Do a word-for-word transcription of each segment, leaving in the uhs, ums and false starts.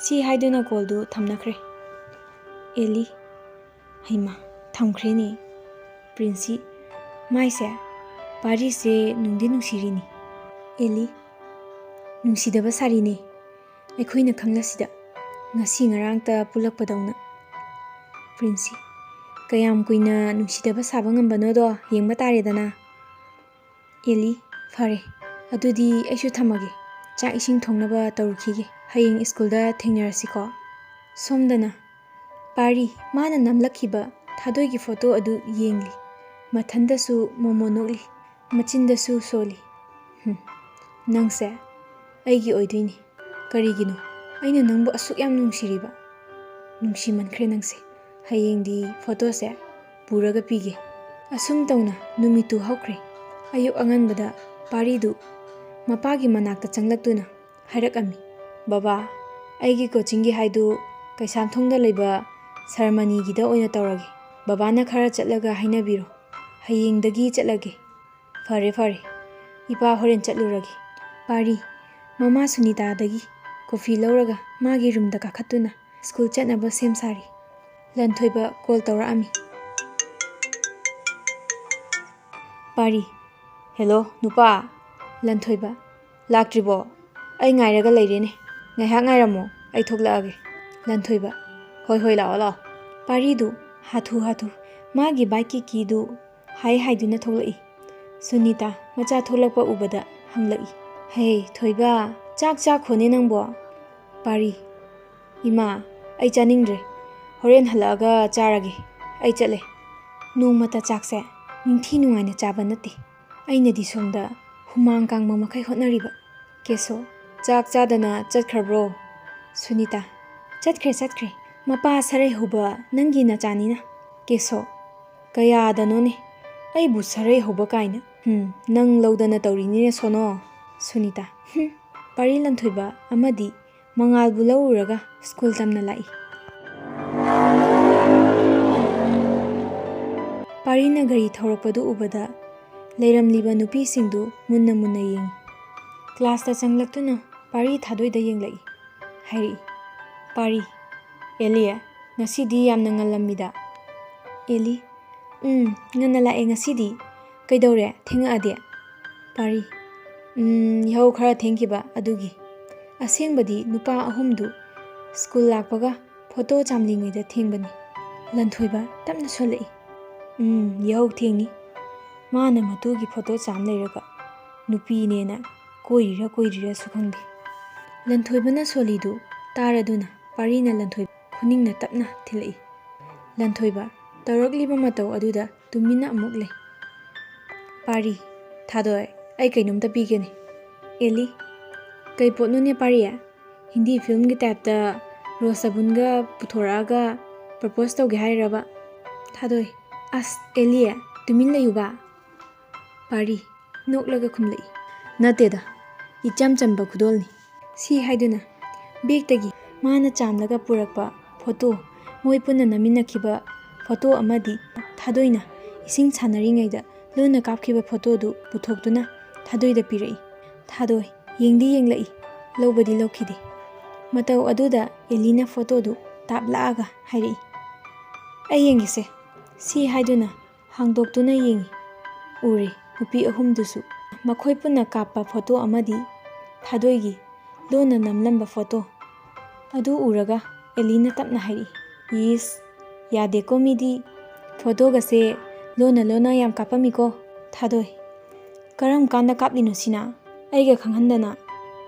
ꯁꯤ ꯍꯥꯏꯗꯨꯅ ꯀꯣꯜꯗꯨ ꯊꯝꯅꯈ꯭ꯔꯦ꯫ ꯑꯦꯂꯤ, ꯍꯩꯃꯥ, ꯊꯝꯈ꯭ꯔꯦꯅꯦ꯫ ꯄ꯭ꯔꯤꯟꯁꯤ, ꯃꯥꯏꯁꯦ, ꯄꯥꯔꯤꯁꯦ ꯅꯨꯡꯗꯤ ꯅꯨꯡꯁꯤꯔꯤꯅꯤ꯫ ꯑꯦꯂꯤ, ꯅꯨꯡꯁꯤꯗꯕ ꯁꯥꯔꯤꯅꯦ꯫ ꯑꯩꯈꯣꯏꯅ ꯈꯪꯂꯁꯤꯗ ꯉꯁꯤ ꯉꯔꯥꯡꯇ ꯄꯨꯜꯂꯛꯄꯗꯧꯅ꯫ ꯄ꯭ꯔꯤꯟꯁꯤ, ꯀꯌꯥꯝ ꯀꯨꯏꯅ ꯅꯨꯡꯁꯤꯗꯕ ꯁꯥꯕ ꯉꯝꯕꯅꯣꯗꯣ ꯌꯦꯡꯕ ꯇꯥꯔꯦꯗꯅ꯫ ꯑꯦꯂꯤ, ꯐꯔꯦ, ꯑꯗꯨꯗꯤ ꯑꯩꯁꯨ ꯊꯝꯃꯒꯦ꯫ ꯆꯥꯛ ꯏꯁꯤꯡ ꯊꯣꯡꯅꯕ ꯇꯧꯔꯨꯈꯤꯒꯦ꯫ ꯍꯌꯦꯡ ꯁ꯭ꯀꯨꯜꯗ ꯊꯦꯡꯅꯔꯁꯤꯀꯣ꯫ ꯁꯣꯝꯗꯅ ꯄꯥꯔꯤ, ꯃꯥꯅ ꯅꯝꯂꯛꯈꯤꯕ ꯊꯥꯗꯣꯏꯒꯤ ꯐꯣꯇꯣ ꯑꯗꯨ ꯌꯦꯡꯂꯤ꯫ ꯃꯊꯟꯗꯁꯨ ꯃꯣꯃꯣ ꯅꯣꯛꯂꯤ, ꯃꯆꯤꯟꯗꯁꯨ ꯁꯣꯜꯂꯤ꯫ "ꯍꯨꯝ, ꯅꯪꯁꯦ ꯑꯩꯒꯤ ꯑꯣꯏꯗꯣꯏꯅꯤ꯫ ꯀꯔꯤꯒꯤꯅꯣ ꯑꯩꯅ ꯅꯪꯕꯨ ꯑꯁꯨꯛ ꯌꯥꯝ ꯅꯨꯡꯁꯤꯔꯤꯕ? ꯅꯨꯡꯁꯤꯃꯟꯈ꯭ꯔꯦ ꯅꯪꯁꯦ꯫ ꯍꯌꯦꯡꯗꯤ ꯐꯣꯇꯣꯁꯦ ꯄꯨꯔꯒ ꯄꯤꯒꯦ꯫" ꯑꯁꯨꯝ ꯇꯧꯅ ꯅꯨꯃꯤꯠꯇꯨ ꯍꯧꯈ꯭ꯔꯦ꯫ ꯑꯌꯨꯛ ꯑꯉꯟꯕꯗ ꯄꯥꯔꯤꯗꯨ ꯃꯄꯥꯒꯤ ꯃꯅꯥꯛꯇ ꯆꯪꯂꯛꯇꯨꯅ ꯍꯥꯏꯔꯛꯑꯝꯃꯤ, "ꯕꯕꯥ, ꯑꯩꯒꯤ ꯀꯣꯆꯤꯡꯒꯤ ꯍꯥꯏꯗꯨ ꯀꯩꯁꯥꯝꯊꯣꯡꯗ ꯂꯩꯕ ꯁꯔꯃꯅꯤꯒꯤꯗ ꯑꯣꯏꯅ ꯇꯧꯔꯒꯦ꯫ ꯕꯕꯥꯅ ꯈꯔ ꯆꯠꯂꯒ ꯍꯥꯏꯅꯕꯤꯔꯣ꯫ ꯍꯌꯦꯡꯗꯒꯤ ꯆꯠꯂꯒꯦ꯫" "ꯐꯔꯦ, ꯐꯔꯦ꯫ ꯏꯄꯥ ꯍꯣꯔꯦꯟ ꯆꯠꯂꯨꯔꯒꯦ꯫" ꯄꯥꯔꯤ, ꯃꯃꯥ ꯁꯨꯅꯤꯇꯥꯗꯒꯤ ꯀꯣꯐꯤ ꯂꯧꯔꯒ ꯃꯥꯒꯤ ꯔꯨꯝꯗ ꯀꯥꯈꯠꯇꯨꯅ ꯁ꯭ꯀꯨꯜ ꯆꯠꯅꯕ ꯁꯦꯝ ꯁꯥꯔꯤ꯫ ꯂꯟꯊꯣꯏꯕ ꯀꯣꯜ ꯇꯧꯔꯛꯑꯝꯃꯤ꯫ ꯄꯥꯔꯤ, "ꯍꯦꯜꯂꯣ, ꯅꯨꯄꯥ꯫" ꯂꯟꯊꯣꯏꯕ, "ꯂꯥꯛꯇ꯭ꯔꯤꯕꯣ? ꯑꯩ ꯉꯥꯏꯔꯒ ꯂꯩꯔꯦꯅꯦ꯫ ꯉꯥꯏꯍꯥꯛ ꯉꯥꯏꯔꯝꯃꯣ, ꯑꯩ ꯊꯣꯛꯂꯛꯑꯒꯦ꯫" ꯂꯟꯊꯣꯏꯕ, "ꯍꯣꯏ, ꯍꯣꯏ, ꯂꯥꯛꯑꯣ, ꯂꯥꯛꯑꯣ꯫" ꯄꯥꯔꯤꯗꯨ ꯍꯥꯊꯨ ꯍꯥꯊꯨ ꯃꯥꯒꯤ ꯕꯥꯏꯛꯀꯤ ꯀꯤꯗꯨ ꯍꯥꯏ ꯍꯥꯏꯗꯨꯅ ꯊꯣꯛꯂꯛꯏ꯫ ꯁꯨꯅꯤꯇꯥ ꯃꯆꯥ ꯊꯣꯛꯂꯛꯄ ꯎꯕꯗ ꯍꯪꯂꯛꯏ, "ꯍꯦ, ꯊꯣꯏꯕ, ꯆꯥꯛ ꯆꯥꯈꯣꯅꯦ ꯅꯪꯕꯣ꯫" ꯄꯥꯔꯤ, "ꯏꯃꯥ, ꯑꯩ ꯆꯥꯅꯤꯡꯗ꯭ꯔꯦ꯫ ꯍꯣꯔꯦꯟ ꯍꯜꯂꯛꯑꯒ ꯆꯥꯔꯒꯦ꯫ ꯑꯩ ꯆꯠꯂꯦ꯫" ꯅꯣꯡꯃꯇ ꯆꯥꯛꯁꯦ ꯅꯤꯡꯊꯤ ꯅꯨꯡꯉꯥꯏꯅ ꯆꯥꯕ ꯅꯠꯇꯦ꯫ ꯑꯩꯅꯗꯤ ꯁꯣꯝꯗ ꯍꯨꯃꯥꯡ ꯀꯥꯡꯕ ꯃꯈꯩ ꯍꯣꯠꯅꯔꯤꯕ꯫ ꯀꯦꯁꯣ, "ꯆꯥꯛ ꯆꯥꯗꯅ ꯆꯠꯈ꯭ꯔꯕ꯭ꯔꯣ?" ꯁꯨꯅꯤꯇꯥ, "ꯆꯠꯈ꯭ꯔꯦ, ꯆꯠꯈ꯭ꯔꯦ꯫ ꯃꯄꯥ ꯁꯔꯩ ꯍꯧꯕ ꯅꯪꯒꯤ ꯅꯆꯥꯅꯤꯅ꯫" ꯀꯦꯁꯣ, "ꯀꯌꯥꯗꯅꯣꯅꯦ? ꯑꯩꯕꯨ ꯁꯔꯩ ꯍꯧꯕ ꯀꯥꯏꯅ꯫ ꯍꯨꯝ, ꯅꯪ ꯂꯧꯗꯅ ꯇꯧꯔꯤꯅꯤꯅꯦ ꯁꯣꯅꯣ꯫" ꯁꯨꯅꯤꯇꯥ, "ꯍꯨꯝ, ꯄꯥꯔꯤ ꯂꯟꯊꯣꯏꯕ ꯑꯃꯗꯤ ꯃꯉꯥꯜꯕꯨ ꯂꯧꯔꯨꯔꯒ ꯁ꯭ꯀꯨꯜ ꯇꯝꯅ ꯂꯥꯛꯏ꯫" ꯄꯥꯔꯤꯅ ꯒꯥꯔꯤ ꯊꯧꯔꯛꯄꯗꯨ ꯎꯕꯗ ꯂꯩꯔꯝꯂꯤꯕ ꯅꯨꯄꯤꯁꯤꯡꯗꯨ ꯃꯨꯟꯅ ꯃꯨꯟꯅ ꯌꯦꯡꯏ꯫ ꯀ꯭ꯂꯥꯁꯇ ꯆꯪꯂꯛꯇꯨꯅ ꯄꯥꯔꯤ ꯊꯥꯗꯣꯏꯗ ꯌꯦꯡꯂꯛꯏ꯫ ꯍꯥꯏꯔꯛꯏ, ꯄꯥꯔꯤ, ꯑꯦꯂꯤ, ꯉꯁꯤꯗꯤ ꯌꯥꯝꯅ ꯉꯜꯂꯝꯃꯤꯗ꯫ ꯑꯦꯂꯤ, ꯎꯝ, ꯉꯟꯅ ꯂꯥꯛꯑꯦ ꯉꯁꯤꯗꯤ꯫ ꯀꯩꯗꯧꯔꯦ, ꯊꯦꯡꯉꯛꯑꯗꯤ? ꯄꯥꯔꯤ, ꯎꯝ, ꯌꯥꯍꯧ ꯈꯔ ꯊꯦꯡꯈꯤꯕ ꯑꯗꯨꯒꯤ꯫ ꯑꯁꯦꯡꯕꯗꯤ ꯅꯨꯄꯥ ꯑꯍꯨꯝꯗꯨ ꯁ꯭ꯀꯨꯜ ꯂꯥꯛꯄꯒ ꯐꯣꯇꯣ ꯆꯥꯝꯂꯤꯉꯩꯗ ꯊꯦꯡꯕꯅꯤ꯫ ꯂꯟꯊꯣꯏꯕ ꯇꯞꯅ ꯁꯣꯜꯂꯛꯏ꯫ ꯎꯝ, ꯌꯥꯍꯧ ꯊꯦꯡꯉꯤ꯫ ꯃꯥꯅ ꯃꯇꯨꯒꯤ ꯐꯣꯇꯣ ꯆꯥꯝ ꯂꯩꯔꯒ ꯅꯨꯄꯤꯅꯦꯅ ꯀꯣꯏꯔꯤꯔ ꯀꯣꯏꯔꯤꯔꯁꯨ ꯈꯪꯗꯦ꯫ ꯂꯟꯊꯣꯏꯕꯅ ꯁꯣꯜꯂꯤꯗꯨ ꯇꯥꯔꯗꯨꯅ ꯄꯥꯔꯤꯅ ꯂꯟꯊꯣꯏꯕ ꯈꯨꯅꯤꯡꯅ ꯇꯞꯅ ꯊꯤꯜꯂꯛꯏ꯫ ꯂꯟꯊꯣꯏꯕ ꯇꯧꯔꯛꯂꯤꯕ ꯃꯇꯧ ꯑꯗꯨꯗ ꯇꯨꯃꯤꯟꯅ ꯑꯃꯨꯛ ꯂꯩ꯫ ꯄꯥꯔꯤ, ꯊꯥꯗꯣꯏ, ꯑꯩ ꯀꯩꯅꯣꯝꯇ ꯄꯤꯒꯦꯅꯦ꯫ ꯑꯦꯂꯤ, ꯀꯩ ꯄꯣꯠꯅꯣꯅꯦ ꯄꯥꯔꯤ? ꯍꯤꯟꯗꯤ ꯐꯤꯂꯝꯒꯤ ꯇꯥꯏꯞꯇ ꯔꯣꯁ ꯁꯥꯕꯨꯟꯒ ꯄꯨꯊꯣꯔꯛꯑꯒ ꯄ꯭ꯔꯄꯣꯁ ꯇꯧꯒꯦ ꯍꯥꯏꯔꯕ? ꯊꯥꯗꯣꯏ, ꯑꯁ ꯑꯦꯂꯤ, ꯇꯨꯃꯤꯟ ꯂꯩꯌꯨꯕ꯫ ꯄꯥꯔꯤ, ꯅꯣꯛꯂꯒ ꯈꯨꯝꯂꯛꯏ, ꯅꯠꯇꯦꯗ, ꯏꯆꯝ ꯆꯝꯕ ꯈꯨꯗꯣꯜꯅꯤ꯫ ꯁꯤ ꯍꯥꯏꯗꯨꯅ ꯕꯦꯛꯇꯒꯤ ꯃꯥꯅ ꯆꯥꯝꯂꯒ ꯄꯨꯔꯛꯄ ꯐꯣꯇꯣ, ꯃꯣꯏ ꯄꯨꯟꯅ ꯅꯝꯃꯤꯟꯅꯈꯤꯕ ꯐꯣꯇꯣ ꯑꯃꯗꯤ ꯊꯥꯗꯣꯏꯅ ꯏꯁꯤꯡ ꯁꯥꯟꯅꯔꯤꯉꯩꯗ ꯂꯣꯟꯅ ꯀꯥꯞꯈꯤꯕ ꯐꯣꯇꯣꯗꯨ ꯄꯨꯊꯣꯛꯇꯨꯅ ꯊꯥꯗꯣꯏꯗ ꯄꯤꯔꯛꯏ꯫ ꯊꯥꯗꯣꯏ ꯌꯦꯡꯗꯤ ꯌꯦꯡꯂꯛꯏ, ꯂꯧꯕꯗꯤ ꯂꯧꯈꯤꯗꯦ꯫ ꯃꯇꯧ ꯑꯗꯨꯗ ꯑꯦꯂꯤꯅ ꯐꯣꯇꯣꯗꯨ ꯇꯥꯞꯂꯛꯑꯒ ꯍꯥꯏꯔꯛꯏ, ꯑꯩ ꯌꯦꯡꯒꯦꯁꯦ꯫ ꯁꯤ ꯍꯥꯏꯗꯨꯅ ꯍꯥꯡꯗꯣꯛꯇꯨꯅ ꯌꯦꯡꯉꯤ꯫ ꯎꯔꯦ, ꯅꯨꯄꯤ ꯑꯍꯨꯝꯗꯨꯁꯨ꯫ ꯃꯈꯣꯏ ꯄꯨꯟꯅ ꯀꯥꯞꯄ ꯐꯣꯇꯣ ꯑꯃꯗꯤ ꯊꯥꯗꯣꯏꯒꯤ ꯂꯣꯟꯅ ꯅꯝꯂꯝꯕ ꯐꯣꯇꯣ ꯑꯗꯨ ꯎꯔꯒ ꯑꯦꯂꯤꯅ ꯇꯞꯅ ꯍꯥꯏꯔꯛꯏ, ꯏꯁ, ꯌꯥꯗꯦꯀꯣ ꯃꯤꯗꯤ, ꯐꯣꯇꯣꯒꯁꯦ ꯂꯣꯟꯅ ꯂꯣꯟꯅ ꯌꯥꯝ ꯀꯥꯞꯄꯝꯃꯤꯀꯣ꯫ ꯊꯥꯗꯣꯏ, ꯀꯔꯝ ꯀꯥꯟꯗ ꯀꯥꯞꯂꯤꯅꯣ ꯁꯤꯅ? ꯑꯩꯒ ꯈꯪꯍꯟꯗꯅ꯫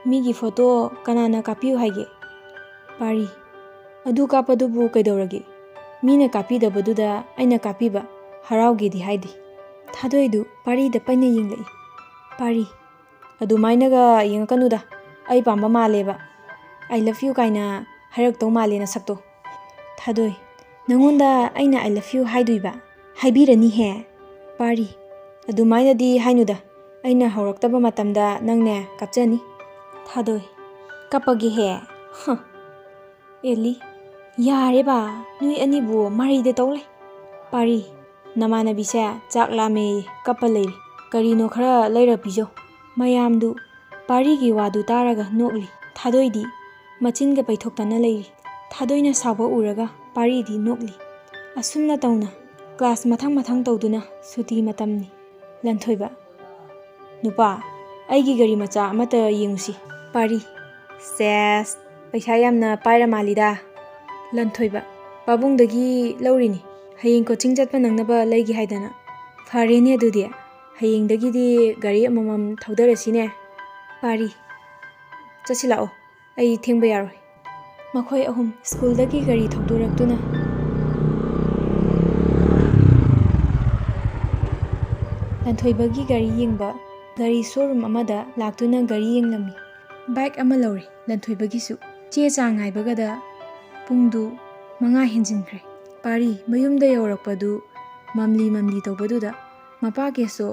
ꯃꯤꯒꯤ ꯐꯣꯇꯣ ꯀꯅꯥꯅ ꯀꯥꯞꯄꯤꯌꯨ ꯍꯥꯏꯒꯦ? ꯄꯥꯔꯤ, ꯑꯗꯨ ꯀꯥꯞꯄꯗꯨꯕꯨ ꯀꯩꯗꯧꯔꯒꯦ? ꯃꯤꯅ ꯀꯥꯞꯄꯤꯗꯕꯗꯨꯗ ꯑꯩꯅ ꯀꯥꯞꯄꯤꯕ, ꯍꯔꯥꯎꯒꯦꯗꯤ ꯍꯥꯏꯗꯦ꯫ ꯊꯥꯗꯣꯏꯗꯨ ꯄꯥꯔꯤꯗ ꯄꯩꯅ ꯌꯦꯡꯂꯛꯏ꯫ ꯄꯥꯔꯤ, ꯑꯗꯨꯃꯥꯏꯅꯒ ꯌꯦꯡꯉꯛꯀꯅꯨꯗ, ꯑꯩ ꯄꯥꯝꯕ ꯃꯥꯜꯂꯦꯕ꯫ "I love you" ꯀꯥꯏꯅ ꯍꯥꯏꯔꯛꯇꯧ ꯃꯥꯜꯂꯦ ꯅꯁꯛꯇꯣ꯫ ꯊꯥꯗꯣꯏ, ꯅꯪꯉꯣꯟꯗ ꯑꯩꯅ "I love you" ꯍꯥꯏꯗꯣꯏꯕ? ꯍꯥꯏꯕꯤꯔꯅꯤꯍꯦ꯫ ꯄꯥꯔꯤ, ꯑꯗꯨꯃꯥꯏꯅꯗꯤ ꯍꯥꯏꯅꯨꯗ, ꯑꯩꯅ ꯍꯧꯔꯛꯇꯕ ꯃꯇꯝꯗ ꯅꯪꯅꯦ ꯀꯞꯆꯅꯤ꯫ ꯊꯥꯗꯣꯏ, ꯀꯞꯄꯒꯦꯍꯦ꯫ ꯍ꯫ ꯑꯦꯂꯤ, ꯌꯥꯔꯦꯕ, ꯅꯣꯏ ꯑꯅꯤꯕꯨ ꯃꯔꯩꯗ ꯇꯧ ꯂꯩ꯫ ꯄꯥꯔꯤ, ꯅꯃꯥꯟꯅꯕꯤꯁꯦ ꯆꯥꯛ ꯂꯥꯝꯃꯦꯌꯦ, ꯀꯞꯄ ꯂꯩꯔꯦ꯫ ꯀꯔꯤꯅꯣ ꯈꯔ ꯂꯩꯔ ꯄꯤꯖꯧ꯫ ꯃꯌꯥꯝꯗꯨ ꯄꯥꯔꯤꯒꯤ ꯋꯥꯗꯨ ꯇꯥꯔꯒ ꯅꯣꯛꯂꯤ꯫ ꯊꯥꯗꯣꯏꯗꯤ ꯃꯆꯤꯟꯒ ꯄꯩꯊꯣꯛꯇꯅ ꯂꯩꯔꯤ꯫ ꯊꯥꯗꯣꯏꯅ ꯁꯥꯎꯕ ꯎꯔꯒ ꯄꯥꯔꯤꯗꯤ ꯅꯣꯛꯂꯤ꯫ ꯑꯁꯨꯝꯅ ꯇꯧꯅ ꯀ꯭ꯂꯥꯁ ꯃꯊꯪ ꯃꯊꯪ ꯇꯧꯗꯨꯅ ꯁꯨꯇꯤ ꯃꯇꯝꯅꯤ꯫ ꯂꯟꯊꯣꯏꯕ: "ꯅꯨꯄꯥ, ꯑꯩꯒꯤ ꯒꯥꯔꯤ ꯃꯆꯥ ꯑꯃꯠꯇ ꯌꯦꯡꯉꯨꯁꯤ꯫" ꯄꯥꯔꯤ: "ꯁꯦꯁ, ꯄꯩꯁꯥ ꯌꯥꯝꯅ ꯄꯥꯏꯔ ꯃꯥꯜꯂꯤꯗ꯫" ꯂꯟꯊꯣꯏꯕ: "ꯄꯥꯕꯨꯡꯗꯒꯤ ꯂꯧꯔꯤꯅꯤ, ꯍꯌꯦꯡ ꯀꯣꯆꯤꯡ ꯆꯠꯄ ꯅꯪꯅꯕ ꯂꯩꯒꯦ ꯍꯥꯏꯗꯅ꯫" "ꯐꯔꯦꯅꯦ ꯑꯗꯨꯗꯤ, ꯍꯌꯦꯡꯗꯒꯤꯗꯤ ꯒꯥꯔꯤ ꯑꯃꯃꯝ ꯊꯧꯗꯔꯁꯤꯅꯦ꯫" ꯄꯥꯔꯤ: "ꯆꯠꯁꯤ ꯂꯥꯛꯑꯣ, ꯑꯩ ꯊꯦꯡꯕ ꯌꯥꯔꯣꯏ꯫" ꯃꯈꯣꯏ ꯑꯍꯨꯝ ꯁ꯭ꯀꯨꯜꯗꯒꯤ ꯒꯥꯔꯤ ꯊꯧꯗꯣꯔꯛꯇꯨꯅ ꯂꯟꯊꯣꯏꯕꯒꯤ ꯒꯥꯔꯤ ꯌꯦꯡꯕ ꯒꯥꯔꯤ ꯁꯣꯔꯨꯝ ꯑꯃꯗ ꯂꯥꯛꯇꯨꯅ ꯒꯥꯔꯤ ꯌꯦꯡꯂꯝꯃꯤ꯫ ꯕꯥꯏꯛ ꯑꯃ ꯂꯧꯔꯦ ꯂꯟꯊꯣꯏꯕꯒꯤꯁꯨ꯫ ꯆꯦ ꯆꯥꯡ ꯉꯥꯏꯕꯒꯗ ꯄꯨꯡꯗꯨ ꯃꯉꯥ ꯍꯦꯟꯖꯤꯟꯈ꯭ꯔꯦ꯫ ꯄꯥꯔꯤ ꯃꯌꯨꯝꯗ ꯌꯧꯔꯛꯄꯗꯨ ꯃꯝꯂꯤ ꯃꯝꯂꯤ ꯇꯧꯕꯗꯨꯗ ꯃꯄꯥ ꯀꯦꯁꯣ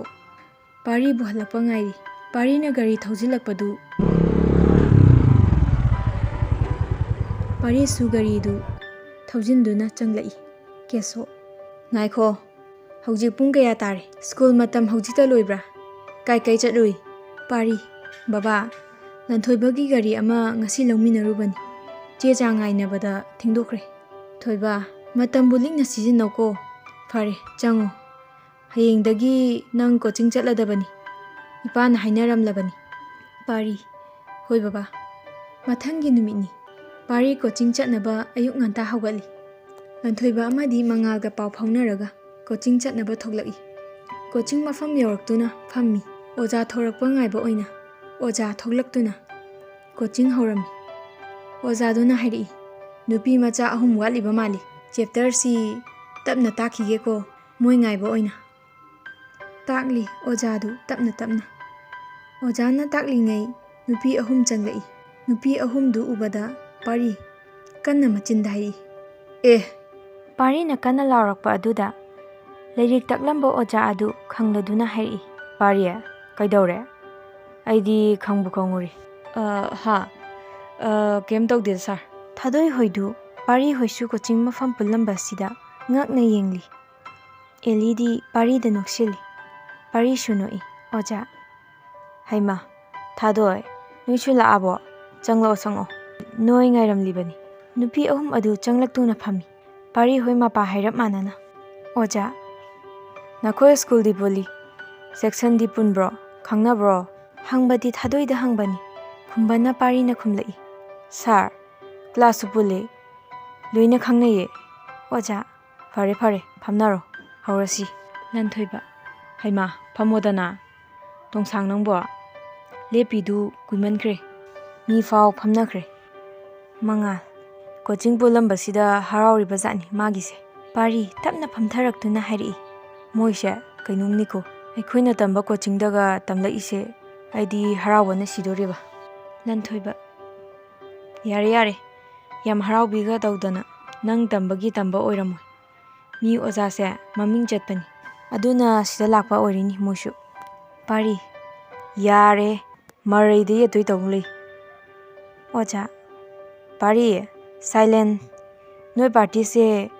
ꯄꯥꯔꯤꯕꯨ ꯍꯜꯂꯛꯄ ꯉꯥꯏꯔꯤ꯫ ꯄꯥꯔꯤꯅ ꯒꯥꯔꯤ ꯊꯧꯖꯤꯜꯂꯛꯄꯗꯨ ꯄꯥꯔꯤꯁꯨ ꯒꯥꯔꯤꯗꯨ ꯊꯧꯖꯤꯟꯗꯨꯅ ꯆꯪꯂꯛꯏ꯫ ꯀꯦꯁꯣ: "ꯉꯥꯏꯈꯣ, ꯍꯧꯖꯤꯛ ꯄꯨꯡ ꯀꯌꯥ ꯇꯥꯔꯦ? ꯁ꯭ꯀꯨꯜ ꯃꯇꯝ ꯍꯧꯖꯤꯛꯇ ꯂꯣꯏꯕ꯭ꯔꯥ? ꯀꯥꯏ ꯀꯥꯏ ꯆꯠꯂꯨꯏ?" ꯄꯥꯔꯤ: "ꯕꯕꯥ, ꯂꯟꯊꯣꯏꯕꯒꯤ ꯒꯥꯔꯤ ꯑꯃ ꯉꯁꯤ ꯂꯧꯃꯤꯟꯅꯔꯨꯕꯅꯤ꯫ ꯆꯦ ꯆꯥꯡ ꯉꯥꯏꯅꯕꯗ ꯊꯦꯡꯗꯣꯛꯈ꯭ꯔꯦ꯫" ꯊꯣꯏꯕ: "ꯃꯇꯝꯕꯨ ꯂꯤꯛꯅ ꯁꯤꯖꯤꯟꯅꯧꯀꯣ꯫ ꯐꯔꯦ, ꯆꯪꯉꯣ꯫ ꯍꯌꯦꯡꯗꯒꯤ ꯅꯪ ꯀꯣꯆꯤꯡ ꯆꯠꯂꯗꯕꯅꯤ꯫ ꯏꯄꯥꯅ ꯍꯥꯏꯅꯔꯝꯂꯕꯅꯤ꯫" ꯄꯥꯔꯤ: "ꯍꯣꯏ ꯕꯕꯥ꯫" ꯃꯊꯪꯒꯤ ꯅꯨꯃꯤꯠꯅꯤ꯫ ꯄꯥꯔꯤ ꯀꯣꯆꯤꯡ ꯆꯠꯅꯕ ꯑꯌꯨꯛ ꯉꯟꯇꯥ ꯍꯧꯒꯠꯂꯤ꯫ ꯂꯟꯊꯣꯏꯕ ꯑꯃꯗꯤ ꯃꯉꯥꯜꯒ ꯄꯥꯎ ꯐꯥꯎꯅꯔꯒ ꯀꯣꯆꯤꯡ ꯆꯠꯅꯕ ꯊꯣꯛꯂꯛꯏ꯫ ꯀꯣꯆꯤꯡ ꯃꯐꯝ ꯌꯧꯔꯛꯇꯨꯅ ꯐꯝꯃꯤ꯫ ꯑꯣꯖꯥ ꯊꯣꯔꯛꯄ ꯉꯥꯏꯕ ꯑꯣꯏꯅ ꯑꯣꯖꯥ ꯊꯣꯛꯂꯛꯇꯨꯅ ꯀꯣꯆꯤꯡ ꯍꯧꯔꯝꯃꯤ꯫ ꯑꯣꯖꯥꯗꯨꯅ ꯍꯥꯏꯔꯛꯏ, "ꯅꯨꯄꯤ ꯃꯆꯥ ꯑꯍꯨꯝ ꯋꯥꯠꯂꯤꯕ ꯃꯥꯜꯂꯤ꯫ ꯆꯦꯞꯇꯔꯁꯤ ꯇꯞꯅ ꯇꯥꯛꯈꯤꯒꯦꯀꯣ, ꯃꯣꯏ ꯉꯥꯏꯕ ꯑꯣꯏꯅ꯫" ꯇꯥꯛꯂꯤ ꯑꯣꯖꯥꯗꯨ ꯇꯞꯅ ꯇꯞꯅ꯫ ꯑꯣꯖꯥꯅ ꯇꯥꯛꯂꯤꯉꯩ ꯅꯨꯄꯤ ꯑꯍꯨꯝ ꯆꯪꯂꯛꯏ꯫ ꯅꯨꯄꯤ ꯑꯍꯨꯝꯗꯨ ꯎꯕꯗ ꯄꯥꯔꯤ ꯀꯟꯅ ꯃꯆꯤꯟꯗ ꯍꯥꯏꯔꯛꯏ, "ꯑꯦ!" ꯄꯥꯔꯤꯅ ꯀꯟꯅ ꯂꯥꯎꯔꯛꯄ ꯑꯗꯨꯗ ꯂꯥꯏꯔꯤꯛ ꯇꯥꯛꯂꯝꯕ ꯑꯣꯖꯥ ꯑꯗꯨ ꯈꯪꯂꯗꯨꯅ ꯍꯥꯏꯔꯛꯏ, "ꯄꯥꯔꯤ, ꯀꯩꯗꯧꯔꯦ? ꯑꯩꯗꯤ ꯈꯪꯕꯨ ꯈꯪꯉꯨꯔꯦ꯫" "ꯑ, ꯍꯥ? ꯑ, ꯀꯩꯝ ꯇꯧꯗꯦꯗ, ꯁꯥꯔ꯫" ꯊꯥꯗꯣꯏ ꯍꯣꯏꯗꯨ ꯄꯥꯔꯤ ꯍꯣꯏꯁꯨ ꯀꯣꯆꯤꯡ ꯃꯐꯝ ꯄꯨꯜꯂꯝꯕ ꯑꯁꯤꯗ ꯉꯛꯅ ꯌꯦꯡꯂꯤ꯫ ꯑꯦꯂꯤꯗꯤ ꯄꯥꯔꯤꯗ ꯅꯣꯛꯁꯤꯜꯂꯤ꯫ ꯄꯥꯔꯤꯁꯨ ꯅꯣꯛꯏ꯫ "ꯑꯣꯖꯥ꯫" "ꯍꯩꯃꯥ, ꯊꯥꯗꯣꯏ, ꯅꯣꯏꯁꯨ ꯂꯥꯛꯑꯕꯣ? ꯆꯪꯂꯛꯑꯣ, ꯆꯪꯉꯛꯑꯣ꯫" ꯅꯣꯏ ꯉꯥꯏꯔꯝꯂꯤꯕꯅꯤ꯫ ꯅꯨꯄꯤ ꯑꯍꯨꯝ ꯑꯗꯨ ꯆꯪꯂꯛꯇꯨꯅ ꯐꯝꯃꯤ꯫ ꯄꯥꯔꯤ ꯍꯣꯏ ꯃꯄꯥ ꯍꯥꯏꯔꯞ ꯃꯥꯟꯅꯅ꯫ "ꯑꯣꯖꯥ, ꯅꯈꯣꯏ ꯁ꯭ꯀꯨꯜꯗꯤ ꯄꯨꯜꯂꯤ, ꯁꯦꯛꯁꯟꯗꯤ ꯄꯨꯟꯕ꯭ꯔꯣ, ꯈꯪꯅꯕ꯭ꯔꯣ?" ꯍꯪꯕꯗꯤ ꯊꯥꯗꯣꯏꯗ ꯍꯪꯕꯅꯤ꯫ ꯈꯨꯝꯕꯅ ꯄꯥꯔꯤꯅ ꯈꯨꯝꯂꯛꯏ, "ꯁꯥꯔ, ꯀ꯭ꯂꯥꯁꯁꯨ ꯄꯨꯜꯂꯤ, ꯂꯣꯏꯅ ꯈꯪꯅꯩꯌꯦ꯫ ꯑꯣꯖꯥ, ꯐꯔꯦ ꯐꯔꯦ, ꯐꯝꯅꯔꯣ, ꯍꯧꯔꯁꯤ꯫" ꯂꯟꯊꯣꯏꯕ, "ꯍꯩꯃꯥ, ꯐꯝꯃꯣꯗꯅ꯫ ꯇꯣꯡꯁꯥꯡ ꯅꯪꯕꯣ, ꯂꯦꯞꯄꯤꯗꯨ ꯀꯨꯏꯃꯟꯈ꯭ꯔꯦ꯫ ꯃꯤ ꯐꯥꯎ ꯐꯝꯅꯈ꯭ꯔꯦ꯫" ꯃꯉꯥ, ꯀꯣꯆꯤꯡ ꯄꯨꯜꯂꯝꯕꯁꯤꯗ ꯍꯔꯥꯎꯔꯤꯕ ꯖꯥꯠꯅꯤ ꯃꯥꯒꯤꯁꯦ꯫ ꯄꯥꯔꯤ ꯇꯞꯅ ꯐꯝꯊꯔꯛꯇꯨꯅ ꯍꯥꯏꯔꯛꯏ, "ꯃꯣꯏꯁꯦ ꯀꯩꯅꯣꯝꯅꯤꯀꯣ꯫ ꯑꯩꯈꯣꯏꯅ ꯇꯝꯕ ꯀꯣꯆꯤꯡꯗꯒ ꯇꯝꯂꯛꯏꯁꯦ, ꯑꯩꯗꯤ ꯍꯔꯥꯎꯕꯅ ꯁꯤꯗꯣꯔꯦꯕ꯫" ꯂꯟꯊꯣꯏꯕ, "ꯌꯥꯔꯦ ꯌꯥꯔꯦ, ꯌꯥꯝ ꯍꯔꯥꯎꯕꯤꯒ ꯇꯧꯗꯅ꯫ ꯅꯪ ꯇꯝꯕꯒꯤ ꯇꯝꯕ ꯑꯣꯏꯔꯝꯃꯣꯏ꯫ ꯃꯤ ꯑꯣꯖꯥꯁꯦ ꯃꯃꯤꯡ ꯆꯠꯄꯅꯤ꯫ ꯑꯗꯨꯅ ꯁꯤꯗ ꯂꯥꯛꯄ ꯑꯣꯏꯔꯤꯅꯤ ꯃꯣꯏꯁꯨ꯫" ꯄꯥꯔꯤ, "ꯌꯥꯔꯦ, ꯃꯔꯩꯗ ꯌꯦꯠꯇꯣꯏ ꯇꯧ ꯂꯩ꯫" "ꯑꯣꯖꯥ, ꯄꯥꯔꯤ, ꯁꯥꯏꯂꯦꯟ꯫ ꯅꯣꯏ ꯄꯥꯔꯇꯤꯁꯦ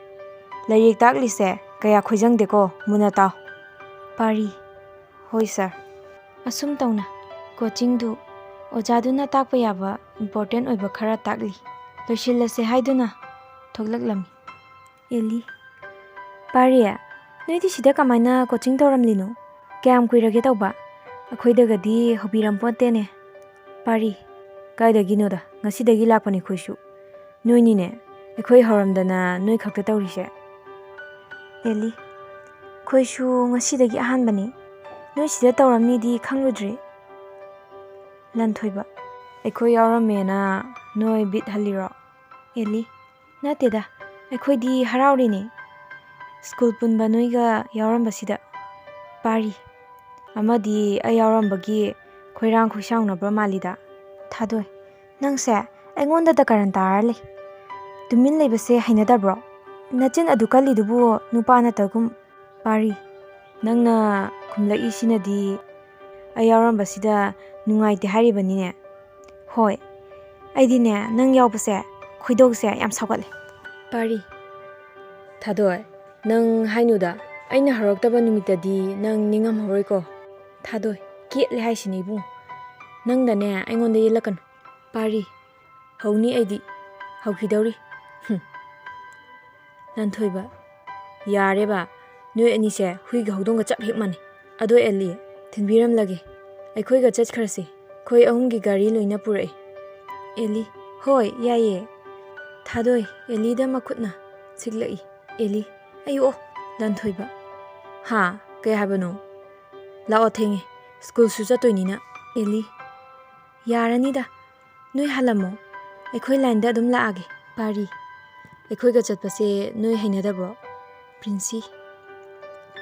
ꯂꯥꯏꯔꯤꯛ ꯇꯥꯛꯂꯤꯁꯦ ꯀꯌꯥ ꯈꯣꯏꯖꯪꯗꯦꯀꯣ, ꯃꯨꯟꯅ ꯇꯥꯎ꯫" ꯄꯥꯔꯤ, "ꯍꯣꯏ ꯁꯥꯔ꯫" ꯑꯁꯨꯝ ꯇꯧꯅ ꯀꯣꯆꯤꯡꯗꯨ ꯑꯣꯖꯥꯗꯨꯅ ꯇꯥꯛꯄ ꯌꯥꯕ ꯏꯝꯄꯣꯔꯇꯦꯟ ꯑꯣꯏꯕ ꯈꯔ ꯇꯥꯛꯂꯤ꯫ ꯂꯣꯏꯁꯤꯜꯂꯁꯦ ꯍꯥꯏꯗꯨꯅ ꯊꯣꯛꯂꯛꯂꯝꯃꯤ꯫ ꯑꯦꯂꯤ, "ꯄꯥꯔꯤ, ꯅꯣꯏꯗꯤ ꯁꯤꯗ ꯀꯃꯥꯏꯅ ꯀꯣꯆꯤꯡ ꯇꯧꯔꯝꯂꯤꯅꯣ? ꯀꯌꯥꯝ ꯀꯨꯏꯔꯒꯦ ꯇꯧꯕ? ꯑꯩꯈꯣꯏꯗꯒꯗꯤ ꯍꯧꯕꯤꯔꯝꯄꯣꯟꯇꯦꯅꯦ꯫" ꯄꯥꯔꯤ, "ꯀꯥꯏꯗꯒꯤꯅꯣꯗ, ꯉꯁꯤꯗꯒꯤ ꯂꯥꯛꯄꯅꯤ ꯑꯩꯈꯣꯏꯁꯨ꯫ ꯅꯣꯏꯅꯤꯅꯦ, ꯑꯩꯈꯣꯏ ꯍꯧꯔꯝꯗꯅ ꯅꯣꯏ ꯈꯛꯇ ꯇꯧꯔꯤꯁꯦ꯫" ꯑꯦꯂꯤ, "ꯑꯩꯈꯣꯏꯁꯨ ꯉꯁꯤꯗꯒꯤ ꯑꯍꯥꯟꯕꯅꯤ꯫ ꯅꯣꯏ ꯁꯤꯗ ꯇꯧꯔꯝꯅꯤꯗꯤ ꯈꯪꯂꯨꯗ꯭ꯔꯤ꯫" ꯂꯟꯊꯣꯏꯕ, "ꯑꯩꯈꯣꯏ ꯌꯥꯎꯔꯝꯃꯦꯅ ꯅꯣꯏ ꯕꯤꯠ ꯍꯜꯂꯤꯔꯣ?" ꯑꯦꯂꯤ, "ꯅꯠꯇꯦꯗ, ꯑꯩꯈꯣꯏꯗꯤ ꯍꯔꯥꯎꯔꯤꯅꯤ ꯁ꯭ꯀꯨꯜ ꯄꯨꯟꯕ ꯅꯣꯏꯒ ꯌꯥꯎꯔꯝꯕꯁꯤꯗ꯫" ꯄꯥꯔꯤ, "ꯑꯃꯗꯤ ꯑꯩ ꯌꯥꯎꯔꯝꯕꯒꯤ ꯈꯣꯏꯔꯥꯡ ꯈꯣꯏꯁꯥꯎꯅꯕ ꯃꯥꯜꯂꯤꯗ꯫" ꯊꯥꯗꯣꯏ, "ꯅꯪꯁꯦ ꯑꯩꯉꯣꯟꯗꯇ ꯀꯔꯟ ꯇꯥꯔ ꯂꯩ꯫ ꯇꯨꯃꯤꯟ ꯂꯩꯕꯁꯦ ꯍꯩꯅꯗꯕ꯭ꯔꯣ? ꯅꯆꯤꯟ ꯑꯗꯨ ꯀꯜꯂꯤꯗꯨꯕꯨ ꯅꯨꯄꯥ ꯅꯠꯇꯒꯨꯝ꯫" ꯄꯥꯔꯤ, "ꯅꯪꯅ ꯈꯨꯝꯂꯛꯏꯁꯤꯅꯗꯤ ꯑꯩ ꯌꯥꯎꯔꯝꯕꯁꯤꯗ ꯅꯨꯡꯉꯥꯏꯇꯦ ꯍꯥꯏꯔꯤꯕꯅꯤꯅꯦ꯫" "ꯍꯣꯏ, ꯑꯩꯗꯤꯅꯦ ꯅꯪ ꯌꯥꯎꯕꯁꯦ ꯈꯣꯏꯗꯧꯁꯦ ꯌꯥꯝ ꯁꯥꯎꯒꯠꯂꯦ꯫" ꯄꯥꯔꯤ, "ꯊꯥꯗꯣꯏ, ꯅꯪ ꯍꯥꯏꯅꯨꯗ, ꯑꯩꯅ ꯍꯧꯔꯛꯇꯕ ꯅꯨꯃꯤꯠꯇꯗꯤ ꯅꯪ ꯅꯤꯡꯉꯝꯃꯔꯣꯏꯀꯣ꯫" ꯊꯥꯗꯣꯏ, "ꯀꯦꯠꯂꯦ ꯍꯥꯏꯁꯤꯅꯤ ꯏꯕꯨꯡ, ꯅꯪꯗꯅꯦ ꯑꯩꯉꯣꯟꯗ ꯌꯦꯠꯂꯛꯀꯅꯨ꯫" ꯄꯥꯔꯤ, ꯍꯧꯅꯤ ꯑꯩꯗꯤ꯫ ꯍꯧꯈꯤꯗꯧꯔꯤ꯫ ꯍꯨꯝ꯫ ꯂꯟꯊꯣꯏꯕ, ꯌꯥꯔꯦꯕ, ꯅꯣꯏ ꯑꯅꯤꯁꯦ ꯍꯨꯏꯒ ꯍꯧꯗꯣꯡꯒ ꯆꯞ ꯍꯦꯛ ꯃꯥꯟꯅꯩ꯫ ꯑꯗꯣ ꯑꯦꯂꯤ, ꯊꯤꯟꯕꯤꯔꯝꯂꯒꯦ꯫ ꯑꯩꯈꯣꯏꯒ ꯆꯠꯈ꯭ꯔꯁꯤ꯫ ꯑꯩꯈꯣꯏ ꯑꯍꯨꯝꯒꯤ ꯒꯥꯔꯤ ꯂꯣꯏꯅ ꯄꯨꯔꯛꯏ꯫ ꯑꯦꯂꯤ, ꯍꯣꯏ, ꯌꯥꯏꯌꯦ꯫ ꯊꯥꯗꯣꯏ, ꯑꯦꯂꯤꯗ ꯃꯈꯨꯠꯅ ꯁꯤꯛꯂꯛꯏ꯫ ꯑꯦꯂꯤ, ꯑꯩꯌꯣ, ꯂꯟꯊꯣꯏꯕ꯫ ꯍꯥ, ꯀꯩ ꯍꯥꯏꯕꯅꯣ? ꯂꯥꯛꯑꯣ, ꯊꯦꯡꯉꯦ, ꯁ꯭ꯀꯨꯜꯁꯨ ꯆꯠꯇꯣꯏꯅꯤꯅ꯫ ꯑꯦꯂꯤ, ꯌꯥꯔꯅꯤꯗ, ꯅꯣꯏ ꯍꯜꯂꯝꯃꯣ, ꯑꯩꯈꯣꯏ ꯂꯥꯏꯟꯗ ꯑꯗꯨꯝ ꯂꯥꯛꯑꯒꯦ꯫ ꯄꯥꯔꯤ, ꯑꯩꯈꯣꯏꯒ ꯆꯠꯄꯁꯦ ꯅꯣꯏ ꯍꯩꯅꯗꯕ꯭ꯔꯣ? ꯄ꯭ꯔꯤꯟꯁꯤ,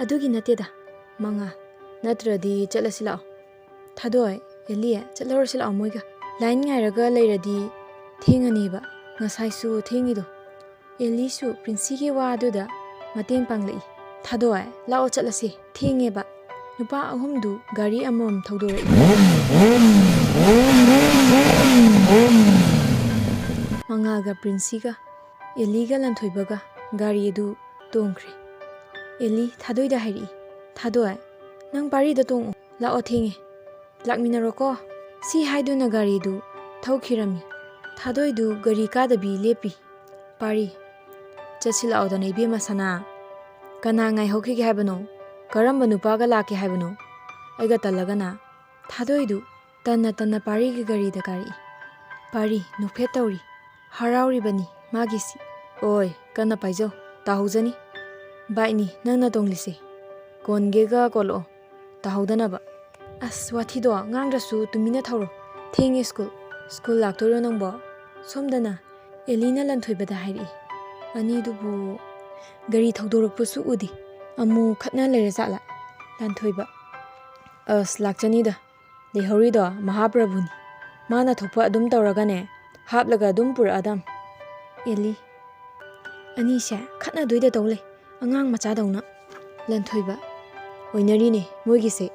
ꯑꯗꯨꯒꯤ ꯅꯠꯇꯦꯗ, ꯃꯉꯥ, ꯅꯠꯇ꯭ꯔꯗꯤ ꯆꯠꯂꯁꯤ ꯂꯥꯛꯑꯣ꯫ ꯊꯥꯗꯣꯏ, ꯑꯦꯂꯤ, ꯆꯠꯂꯔꯣꯏꯁꯤ ꯂꯥꯛꯑꯣ ꯃꯣꯏꯒ꯫ ꯂꯥꯏꯟ ꯉꯥꯏꯔꯒ ꯂꯩꯔꯗꯤ ꯊꯦꯡꯉꯅꯦꯕ, ꯉꯁꯥꯏꯁꯨ ꯊꯦꯡꯉꯤꯗꯣ꯫ ꯑꯦꯂꯤꯁꯨ ꯄ꯭ꯔꯤꯟꯁꯤꯒꯤ ꯋꯥꯗꯨꯗ ꯃꯇꯦꯡ ꯄꯥꯡꯂꯛꯏ꯫ ꯊꯥꯗꯣꯏ, ꯂꯥꯛꯑꯣ ꯆꯠꯂꯁꯦ, ꯊꯦꯡꯉꯦꯕ꯫ ꯅꯨꯄꯥ ꯑꯍꯨꯝꯗꯨ ꯒꯥꯔꯤ ꯑꯃꯃꯝ ꯊꯧꯗꯣꯔꯛꯏ꯫ ꯃꯉꯥꯜꯒ ꯄ꯭ꯔꯤꯟꯁꯤꯒ ꯑꯦꯂꯤꯒ ꯂꯟꯊꯣꯏꯕꯒ ꯒꯥꯔꯤ ꯑꯗꯨ ꯇꯣꯡꯈ꯭ꯔꯦ꯫ ꯑꯦꯂꯤ ꯊꯥꯗꯣꯏꯗ ꯍꯥꯏꯔꯛꯏ, "ꯊꯥꯗꯣꯏ, ꯅꯪ ꯄꯥꯔꯤꯗ ꯇꯣꯡꯉꯨ, ꯂꯥꯛꯑꯣ ꯊꯦꯡꯉꯦ꯫ ꯂꯥꯛꯃꯤꯟꯅꯔꯣꯀꯣ"꯫ ꯁꯤ ꯍꯥꯏꯗꯨꯅ ꯒꯥꯔꯤꯗꯨ ꯊꯧꯈꯤꯔꯝꯃꯤ꯫ ꯊꯥꯗꯣꯏꯗꯨ ꯒꯥꯔꯤ ꯀꯥꯗꯕꯤ ꯂꯦꯞꯄꯤ꯫ ꯄꯥꯔꯤ, ꯆꯠꯁꯤꯜꯂꯛꯑꯣꯗꯅ ꯏꯕꯦꯝꯃ ꯁꯅꯥ꯫ ꯀꯅꯥ ꯉꯥꯏꯍꯧꯈꯤꯒꯦ ꯍꯥꯏꯕꯅꯣ? ꯀꯔꯝꯕ ꯅꯨꯄꯥꯒ ꯂꯥꯛꯀꯦ ꯍꯥꯏꯕꯅꯣ? ꯑꯩꯒ ꯇꯜꯂꯒꯅ꯫ ꯊꯥꯗꯣꯏꯗꯨ ꯇꯟꯅ ꯇꯟꯅ ꯄꯥꯔꯤꯒꯤ ꯒꯥꯔꯤꯗ ꯀꯥꯔꯛꯏ꯫ ꯄꯥꯔꯤ ꯅꯣꯛꯐꯦꯠ ꯇꯧꯔꯤ꯫ ꯍꯔꯥꯎꯔꯤꯕꯅꯤ ꯃꯥꯒꯤꯁꯤ꯫ ꯑꯣꯏ, ꯀꯟꯅ ꯄꯥꯏꯖꯧ, ꯇꯥꯍꯧꯖꯅꯤ꯫ ꯕꯥꯏꯛꯅꯤ ꯅꯪꯅ ꯇꯣꯡꯂꯤꯁꯦ꯫ ꯀꯣꯟꯒꯦꯒ ꯀꯣꯜꯂꯛꯑꯣ, ꯇꯥꯍꯧꯗꯅꯕ꯫ ꯑꯁ, ꯋꯥꯊꯤꯗꯣ ꯉꯥꯡꯗ꯭ꯔꯁꯨ ꯇꯨꯃꯤꯟꯅ ꯊꯧꯔꯣ꯫ ꯊꯦꯡꯉꯦ ꯁ꯭ꯀꯨꯜ꯫ ꯁ꯭ꯀꯨꯜ ꯂꯥꯛꯇꯣꯏꯔꯣ ꯅꯪꯕꯣ? ꯁꯣꯝꯗꯅ ꯑꯦꯂꯤꯅ ꯂꯟꯊꯣꯏꯕꯗ ꯍꯥꯏꯔꯛꯏ, "ꯑꯅꯤꯗꯨꯕꯨ ꯒꯥꯔꯤ ꯊꯧꯗꯣꯔꯛꯄꯁꯨ ꯎꯗꯦ꯫ ꯑꯃꯨꯛ ꯈꯠꯅ ꯂꯩꯔꯖꯥꯠꯂꯥ?" ꯂꯟꯊꯣꯏꯕ, "ꯑꯁ, ꯂꯥꯛꯆꯅꯤꯗ꯫ ꯂꯩꯍꯧꯔꯤꯗꯣ ꯃꯍꯥꯄ꯭ꯔꯚꯨꯅꯤ꯫ ꯃꯥꯅ ꯊꯣꯛꯄ ꯑꯗꯨꯝ ꯇꯧꯔꯒꯅꯦ, ꯍꯥꯞꯂꯒ ꯑꯗꯨꯝ ꯄꯨꯔꯛꯑꯗꯝ"꯫ ꯑꯦꯂꯤ, "ꯑꯅꯤꯁꯦ ꯈꯠꯅꯗꯣꯏꯗ ꯇꯧ ꯂꯩ, ꯑꯉꯥꯡ ꯃꯆꯥꯗꯧꯅ"꯫ ꯂꯟꯊꯣꯏꯕ, "ꯑꯣꯏꯅꯔꯤꯅꯦ ꯃꯣꯏꯒꯤꯁꯦ꯫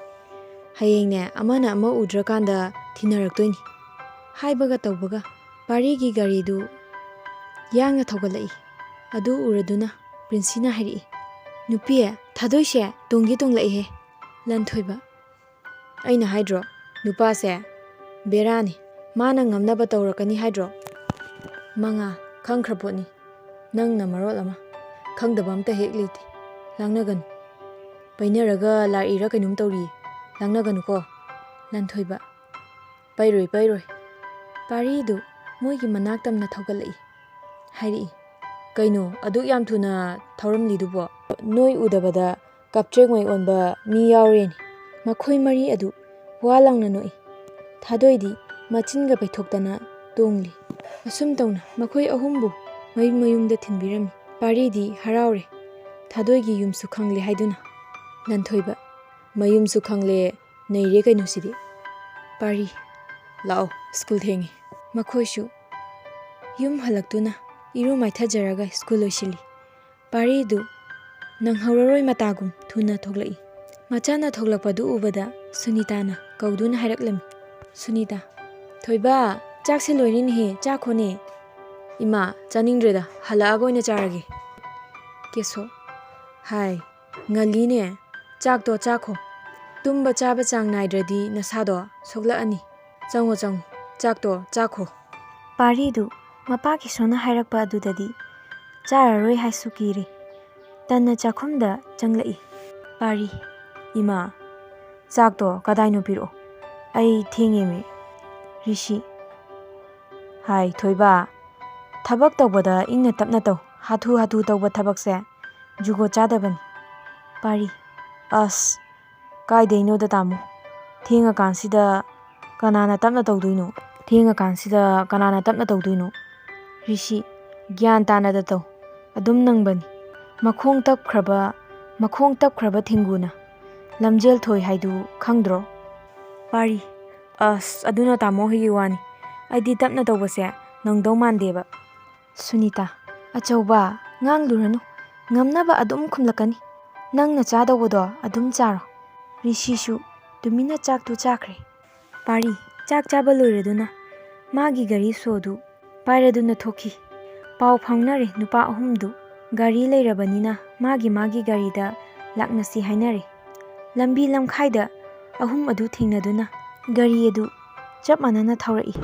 ꯍꯌꯦꯡꯅꯦ ꯑꯃꯅ ꯑꯃ ꯎꯗ꯭ꯔꯀꯥꯟꯗ ꯊꯤꯅꯔꯛꯇꯣꯏꯅꯤ"꯫ ꯍꯥꯏꯕꯒ ꯇꯧꯕꯒ ꯄꯥꯔꯤꯒꯤ ꯒꯥꯔꯤꯗꯨ ꯌꯥꯡꯅ ꯊꯧꯒꯠꯂꯛꯏ꯫ ꯑꯗꯨ ꯎꯔꯗꯨꯅ ꯄ꯭ꯔꯤꯟꯁꯤꯅ ꯍꯥꯏꯔꯛꯏ, "ꯅꯨꯄꯤ, ꯊꯥꯗꯣꯏꯁꯦ ꯇꯣꯡꯒꯦ ꯇꯣꯡꯂꯛꯏꯍꯦ"꯫ ꯂꯟꯊꯣꯏꯕ, "ꯑꯩꯅ ꯍꯥꯏꯗ꯭ꯔꯣ, ꯅꯨꯄꯥꯁꯦ ꯕꯦꯔꯥꯅꯤ, ꯃꯥꯅ ꯉꯝꯅꯕ ꯇꯧꯔꯛꯀꯅꯤ ꯍꯥꯏꯗ꯭ꯔꯣ?" ꯃꯉꯥ, ꯈꯪꯈ꯭ꯔ ꯄꯣꯠꯅꯤ꯫ ꯅꯪꯅ ꯃꯔꯣꯜ ꯑꯃ꯫ ꯈꯪꯗꯕ ꯑꯝꯇ ꯍꯦꯛ ꯂꯩꯇꯦ꯫ ꯂꯥꯡꯅꯒꯅꯨ꯫ ꯄꯩꯅꯔꯒ ꯂꯥꯛꯏꯔ ꯀꯩꯅꯣꯝ ꯇꯧꯔꯤ꯫ ꯂꯥꯡꯅꯒꯅꯨꯀꯣ꯫ ꯂꯟꯊꯣꯏꯕ꯫ ꯄꯩꯔꯣꯏ, ꯄꯩꯔꯣꯏ꯫ ꯄꯥꯔꯤꯗꯨ ꯃꯣꯏꯒꯤ ꯃꯅꯥꯛ ꯇꯝꯅ ꯊꯧꯒꯠꯂꯛꯏ꯫ ꯍꯥꯏꯔꯛꯏ꯫ ꯀꯩꯅꯣ ꯑꯗꯨꯛ ꯌꯥꯝ ꯊꯨꯅ ꯊꯧꯔꯝꯂꯤꯗꯨꯕꯣ? ꯅꯣꯏ ꯎꯗꯕꯗ ꯀꯞꯇ꯭ꯔꯦꯛꯃꯩ ꯑꯣꯟꯕ ꯃꯤ ꯌꯥꯎꯔꯦꯅꯦ꯫ ꯃꯈꯣꯏ ꯃꯔꯤ ꯑꯗꯨ ꯋꯥ ꯂꯥꯎꯅ ꯅꯣꯛꯏ꯫ ꯊꯥꯗꯣꯏꯗꯤ ꯃꯆꯤꯟꯒ ꯄꯩꯊꯣꯛꯇꯅ ꯇꯣꯡꯂꯤ꯫ ꯑꯁꯨꯝ ꯇꯧꯅ ꯃꯈꯣꯏ ꯑꯍꯨꯝꯕꯨ ꯃꯌꯨꯝ ꯃꯌꯨꯝꯗ ꯊꯤꯟꯕꯤꯔꯝꯃꯤ꯫ ꯄꯥꯔꯤꯗꯤ ꯍꯔꯥꯎꯔꯦ꯫ ꯊꯥꯗꯣꯏꯒꯤ ꯌꯨꯝꯁꯨ ꯈꯪꯂꯦ ꯍꯥꯏꯗꯨꯅ꯫ ꯂꯟꯊꯣꯏꯕ꯫ ꯃꯌꯨꯝꯁꯨ ꯈꯪꯂꯦ, ꯅꯩꯔꯦ ꯀꯩꯅꯣ ꯁꯤꯗꯤ꯫ ꯄꯥꯔꯤ꯫ ꯂꯥꯛꯑꯣ, ꯁ꯭ꯀꯨꯜ ꯊꯦꯡꯉꯦ꯫ ꯃꯈꯣꯏꯁꯨ ꯌꯨꯝ ꯍꯜꯂꯛꯇꯨꯅ ꯏꯔꯨ ꯃꯥꯏꯊꯖꯔꯒ ꯁ꯭ꯀꯨꯜ ꯂꯣꯏꯁꯤꯜꯂꯤ꯫ ꯄꯥꯔꯤꯗꯨ ꯅꯪꯍꯧꯔꯔꯣꯏ ꯃꯇꯥꯒꯨꯝ ꯊꯨꯅ ꯊꯣꯛꯂꯛꯏ꯫ ꯃꯆꯥꯅ ꯊꯣꯛꯂꯛꯄꯗꯨ ꯎꯕꯗ ꯁꯨꯅꯤꯇꯥꯅ ꯀꯧꯗꯨꯅ ꯍꯥꯏꯔꯛꯂꯝꯃꯤ꯫ ꯁꯨꯅꯤꯇꯥ꯫ ꯊꯣꯏꯕ, ꯆꯥꯛꯁꯦ ꯂꯣꯏꯔꯦꯅꯦꯍꯦ, ꯆꯥꯈꯣꯅꯦ꯫ ꯏꯃꯥ, ꯆꯥꯅꯤꯡꯗ꯭ꯔꯦꯗ, ꯍꯜꯂꯛꯑꯒ ꯑꯣꯏꯅ ꯆꯥꯔꯒꯦ꯫ ꯀꯦꯁꯣ꯫ ꯍꯥꯏ, ꯉꯜꯂꯤꯅꯦ, ꯆꯥꯛꯇꯣ ꯆꯥꯈꯣ꯫ ꯇꯨꯝꯕ ꯆꯥꯕ ꯆꯥꯡ ꯅꯥꯏꯗ꯭ꯔꯗꯤ ꯅꯁꯥꯗꯣ ꯁꯣꯛꯂꯛꯑꯅꯤ꯫ ꯆꯪꯉꯣ, ꯆꯪꯉꯣ, ꯆꯥꯛꯇꯣ ꯆꯥꯈꯣ꯫ ꯄꯥꯔꯤꯗꯨ ꯃꯄꯥ ꯀꯤꯁꯣꯅ ꯍꯥꯏꯔꯛꯄ ꯑꯗꯨꯗꯗꯤ ꯆꯥꯔꯔꯣꯏ ꯍꯥꯏꯁꯨ ꯀꯤꯔꯦ꯫ ꯇꯟꯅ ꯆꯥꯛꯈꯨꯝꯗ ꯆꯪꯂꯛꯏ꯫ ꯄꯥꯔꯤ꯫ ꯏꯃꯥ, ꯆꯥꯛꯇꯣ ꯀꯗꯥꯏꯅꯣ ꯄꯤꯔꯛꯑꯣ꯫ ꯑꯩ ꯊꯦꯡꯉꯦꯃꯤ꯫ ꯔꯤꯁꯤ꯫ ꯍꯥꯏ, ꯊꯣꯏꯕ, ꯊꯕꯛ ꯇꯧꯕꯗ ꯏꯪꯅ ꯇꯞꯅ ꯇꯧ꯫ ꯍꯥꯊꯨ ꯍꯥꯊꯨ ꯇꯧꯕ ꯊꯕꯛꯁꯦ ꯖꯨꯒꯣꯠ ꯆꯥꯗꯕꯅꯤ꯫ ꯄꯥꯔꯤ꯫ ꯑꯁ, ꯀꯥꯏꯗꯩꯅꯣꯗ ꯇꯥꯃꯣ? ꯊꯦꯡꯉꯀꯥꯟꯁꯤꯗ ꯀꯅꯥꯅ ꯇꯞꯅ ꯇꯧꯗꯣꯏꯅꯣ? ꯊꯦꯡꯉꯀꯥꯟꯁꯤꯗ ꯀꯅꯥꯅ ꯇꯞꯅ ꯇꯧꯗꯣꯏꯅꯣ? ꯔꯤꯁꯤ꯫ ꯒ꯭ꯌꯥꯟ ꯇꯥꯅꯗ ꯇꯧ꯫ ꯑꯗꯨꯝ ꯅꯪꯕꯅꯤ꯫ ꯃꯈꯣꯡ ꯇꯞꯈ꯭ꯔꯕ, ꯃꯈꯣꯡ ꯇꯞꯈ꯭ꯔꯕ ꯊꯦꯡꯒꯨꯅ ꯂꯝꯖꯦꯜ ꯊꯣꯏ ꯍꯥꯏꯗꯨ ꯈꯪꯗ꯭ꯔꯣ? ꯄꯥꯔꯤ꯫ ꯑꯁ, ꯑꯗꯨꯅ ꯇꯥꯃꯣ ꯍꯣꯏꯒꯤ ꯋꯥꯅꯤ꯫ ꯑꯩꯗꯤ ꯇꯞꯅ ꯇꯧꯕꯁꯦ ꯅꯪꯗꯧ ꯃꯥꯟꯗꯦꯕ꯫ ꯁꯨꯅꯤꯇꯥ꯫ ꯑꯆꯧꯕ, ꯉꯥꯡꯂꯨꯔꯅꯨ꯫ ꯉꯝꯅꯕ ꯑꯗꯨꯝ ꯈꯨꯝꯂꯛꯀꯅꯤ꯫ ꯅꯪꯅ ꯆꯥꯗꯧꯕꯗꯣ ꯑꯗꯨꯝ ꯆꯥꯔꯣ꯫ ꯔꯤꯁꯤꯁꯨ ꯇꯨꯃꯤꯟꯅ ꯆꯥꯛꯇꯨ ꯆꯥꯈ꯭ꯔꯦ꯫ ꯄꯥꯔꯤ꯫ ꯆꯥꯛ ꯆꯥꯕ ꯂꯣꯏꯔꯗꯨꯅ ꯃꯥꯒꯤ ꯒꯥꯔꯤ ꯁꯣꯗꯨ ꯄꯥꯏꯔꯗꯨꯅ ꯊꯣꯛꯈꯤ꯫ ꯄꯥꯎ ꯐꯥꯎꯅꯔꯦ ꯅꯨꯄꯥ ꯑꯍꯨꯝꯗꯨ꯫ ꯒꯥꯔꯤ ꯂꯩꯔꯕꯅꯤꯅ ꯃꯥꯒꯤ ꯃꯥꯒꯤ ꯒꯥꯔꯤꯗ ꯂꯥꯛꯅꯁꯤ ꯍꯥꯏꯅꯔꯦ꯫ ꯂꯝꯕꯤ ꯂꯝꯈꯥꯏꯗ ꯑꯍꯨꯝ ꯑꯗꯨ ꯊꯦꯡꯅꯗꯨꯅ ꯒꯥꯔꯤ ꯑꯗꯨ ꯆꯞ ꯃꯥꯟꯅꯅ ꯊꯧꯔꯛꯏ꯫